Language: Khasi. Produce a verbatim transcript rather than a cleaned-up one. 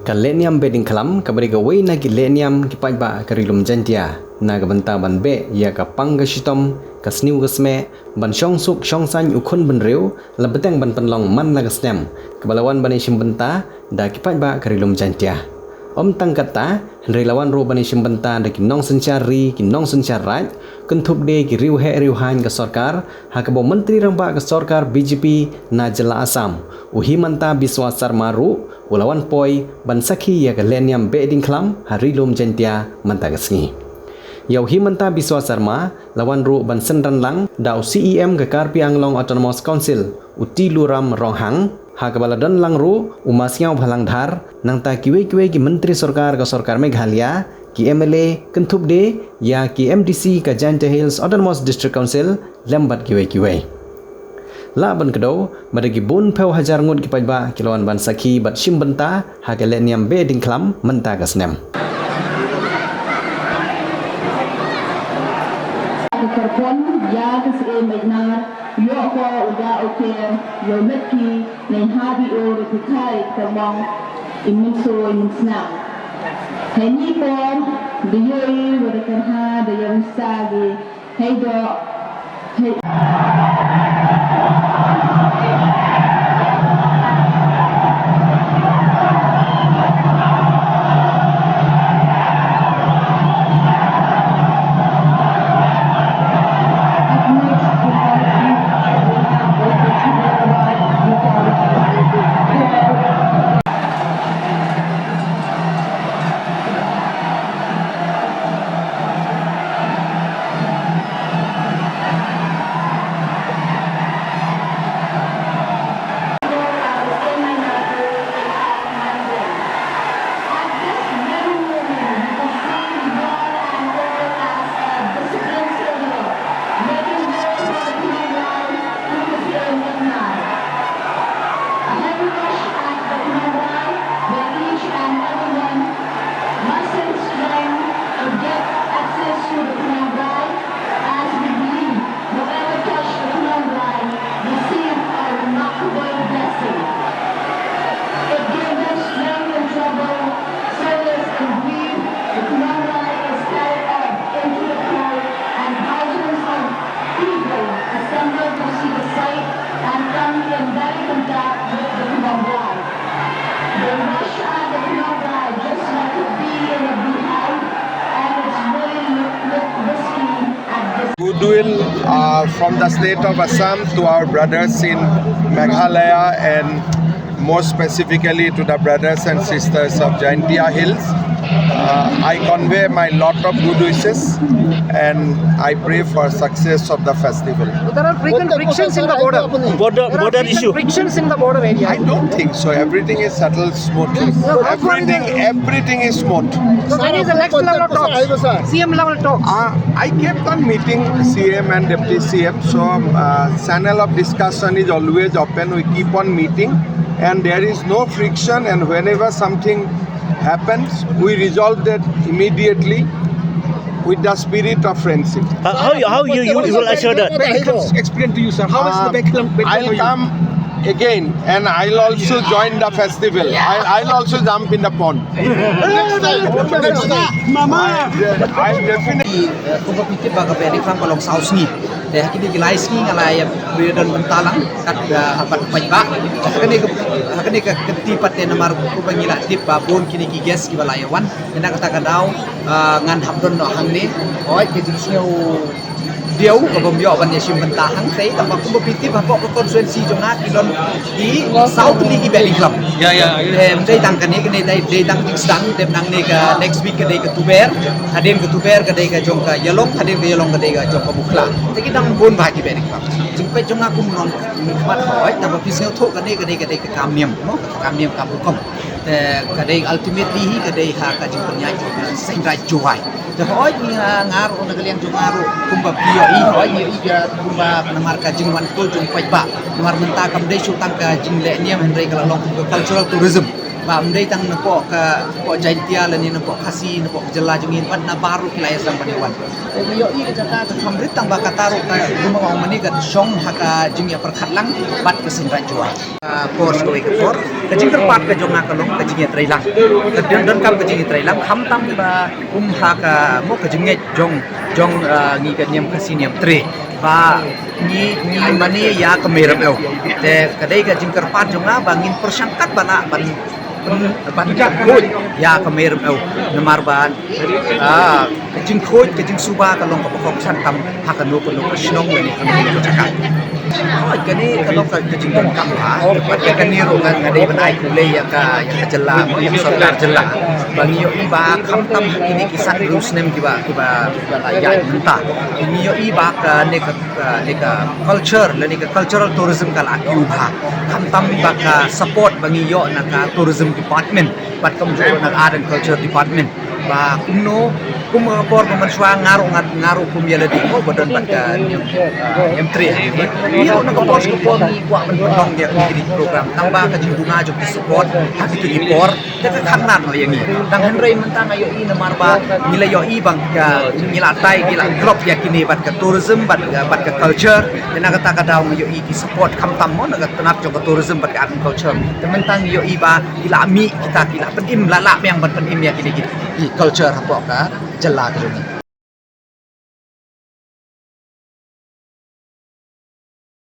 Ka lehniam Behdieñkhlam kaba dei kawei na ki lehniam ki paidbah ka Ri Lum Jaiñtia na ka bynta ban beh ïa ka pang ka shitom, ka sniew ka smeh, ban shong suk shong saiñ u khun bynriew, la bteng ban pynlong man la ka snem, kaba la wan ban ïashim bynta da ki paidbah ka Ri Lum Jaiñtia. Ym tang katta, hynrei la wan ruh ban ïashim bynta da ki nongsynshar ri, ki nongsynshar raid, kynthup de ki riewheh riewhaiñ ka sorkar, ha kaba u Myntri Rangbah ka sorkar B J P na jylla Assam, u Himanta Biswa Sarma ruh u la wan poi ban sakhi ïa ka lehniam Behdieñkhlam ha Ri Lum Jaiñtia mynta ka sngi. Ïa u Himanta Biswa Sarma la wan ruh ban synran lang da u C E M ka Karbi Anglong Autonomous Council, u Tiluram Ronghang, ha kaba la don lang ruh u Masngiawbhalang Dhar, nangta kiwei kiwei ki myntri sorkar ka sorkar Meghalaya, ki M L A, kynthup de ïa ki M D C ka Jaintia Hills Autonomous District Council, lem bad kiwei kiwei. Lah ban kdew ba da ki bun phew hajar ngut ki paidbah ki la wan ban sakhi bad shim bynta ha ka lehniam Behdieñkhlam mynta ka snem. Ka kyrpang ïa ka C A Meknar, ïoh ko u da u ter, ïoh lehki, nai ha bi o re puthai ka mong, i mynso i mynsnam. Hynñi por, da ïohi wa da kyrha, da ïa wisa gi, hei do, hei. Must have strength to get access to the Khnong Rai, as we believe whoever touched the Khnong Rai received a remarkable blessing. It gave them strength in trouble, solace in grief. The Khnong Rai is carried off into the cold, and thousands of people assembled to see the sight and come in direct contact with the Khnong Rai. They rush at the Khnong Rai just like a bee in a beehive, and it's really look, look risky at this. Goodwill, uh, from the state of Assam to our brothers in Meghalaya and more specifically to the brothers and sisters of Jaintia Hills. Uh, I convey my lot of good wishes and I pray for success of the festival. There are frequent frictions in the border. Border, There are border frequent issue. Frictions in the border area. I don't think so. Everything is settled smoothly. No, how far is Everything, it? Everything is smooth. So when is the next level of talks? C M level talks. Uh, I kept on meeting C M and Deputy C M. So, um, uh, channel of discussion is always open. We keep on meeting, and there is no friction. And whenever something happens, we resolve that immediately with the spirit of friendship. How, how you, how you, you, you will assure that? Explain to you, sir. How is the Uh, Behdieñkhlam, Behdieñkhlam I'll come again and I'll also join the festival. I'll, I'll also jump in the pond. Next time, next time. Mama. I, I definitely. Kumba phi tip ba ka Behdieñkhlam ka long saw sngi. Te ha kine ki lai sngi nga la ïa don bynta lang kat, eh, ha pat paidbah. Ha kane ka, ha kane ka kynti pat te namar kumba ngi la tip ba bun kine ki guest kiba la ïa wan. Te na kata ka daw, eh, ngan hap don noh hangne. Hooid, ka jingsngew diaw ka bym ïoh ban ïashim bynta hangtei, tangba kumba phi tip hapoh ka constituency jong nga ki don ki saw tylli ki Behdieñkhlam. Ya, ya, ya. Em, dei tang kane, kane dei, dei tang jingsdang, dei nangne ka next week ka dei ka Tuber, hadien ka Tuber ka dei ka jong ka Ïalong, hadien ka Ïalong ka dei ka jong ka Mukhla. Te ki dang bun bha ki Behdieñkhlam. Jingpeit jong nga kum u nongmihkhmat hooid, tangba phi sngewthuh kane ka dei, ka dei ka kam niam, mo, ka kam niam kam hukum. Te ka dei ultimately hi ka dei ha ka jingpynïaid jong ka seng raij Jowai. Te hooid ngi, ah, nga ruh na ka liang jong nga ruh kumba phi ïohi, hooid ngi ïohi ka kumba namar ka jingwan kul jong paidbah. Namar mynta kam dei shuh tang ka jingleh niam hynrei ka la long kum ka cultural tourism. Ba ym dei tang napoh ka, napoh Jaintia lane napoh Khasi, napoh ka jylla jong ngi, bad na baroh ki la ïa sdang ban ïa wan. Te nga ïohi ka jaka ka kham rit tang ba kata ruh ka, kumba ong mynne, ka shong ha ka jingïapyrkhat lang bad ka synran jua. Ka por sha kawei ka por, ka jingkyrpad ka jong nga ka long ka jingïatreilang. Ka don, donkam ka jingïatreilang, khamtam ba kum ha ka, mo, ka jingngeit jong, jong, ah, ngi ka niam Khasi niam Tre. Ba ngi, ngi mane ïa ka Mei Rymaw. Te ka dei ka jingkyrpad jong nga ba ngin pyrshang katba lah ban, ban, ban khuid ïa ka Mei Rymaw. Namar ba, ah, ka jingkhuid, ka jingsuba ka long kaba kongsan tam ha kano kano ka shnong lane kano kano ka jaka. Hooid, kane ka long ka, ka jingdonkam bha. Bad ïa kane ruh nga, nga dei ban ai khublei ïa ka, ïa ka jylla, ïa ka sorkar jylla. Ba ngi ïohi ba khamtam ha kine ki san hynriew snem kiba, kiba, kiba la ïaid mynta, ngi ïohi ba kane ka, kane ka culture lane ka cultural tourism ka la kiew bha. Khamtam ba ka support ba ngi ïoh na ka tourism department bad kumjuh na ka art and culture department. Ba kumno, kum ka por ba mynshuwa nga ruh, nga, nga ruh kum ïa lade mo ba don bad ka niam, ah, niam Tre. Ngi ruh na ka por sha ka por ngi kwah ban pynlong ïa kine ki program. Tang ba ka jingbunga jong ki support ha kito ki por, te ka khamnam noh ïa ngi. Tang hynrei mynta nga ïohi namar ba ngi la ïohi ba ka, ngi la tai, ngi la drop ïa kine bad ka tourism bad, bad ka culture. Te na kata ka daw nga ïohi ki support khamtam mo na ka tnat jong ka tourism bad ka art and culture. Te mynta ngi ïohi ba ki la mih kita, ki la pynim, la lah biang ban pynim ïa kine ki, ki culture hapoh ka jylla ka jong ngi.